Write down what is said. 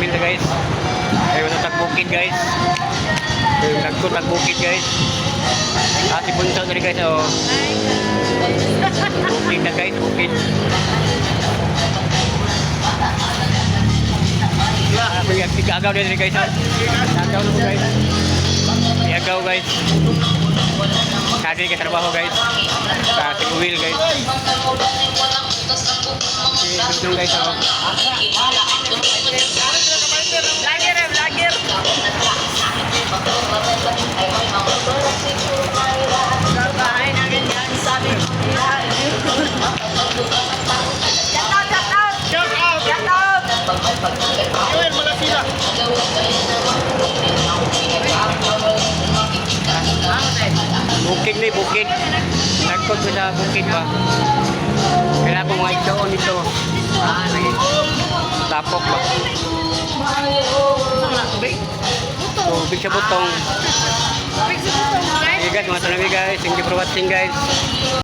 Will na, guys. Ayun na tagbukid, guys. Ayun, nagko tagbukid, guys. Ah, si Bunso diri, guys, oh. Bukid na, guys, bukid. Ah, may agaw diri, guys, oh. Agaw na mo, guys. Iagaw, guys. Kadi ka trabaho, guys. Sa si Will, guys. Si Dudong, guys, oh. Vlogger eh, vlogger. Sa bahay na ganyan, sabi ko. Shout out, shout out! Shout out! Shout out! Joel Malasila. Bukid ni bukid. Nagkod ko sa bukid ba. Kailangan ko mga igsoon dito. Ah, lagi. Tapok ba? Tubig sa butong. Big sa butong, guys. Okay guys, mga tsunami, guys. Thank you for watching, guys.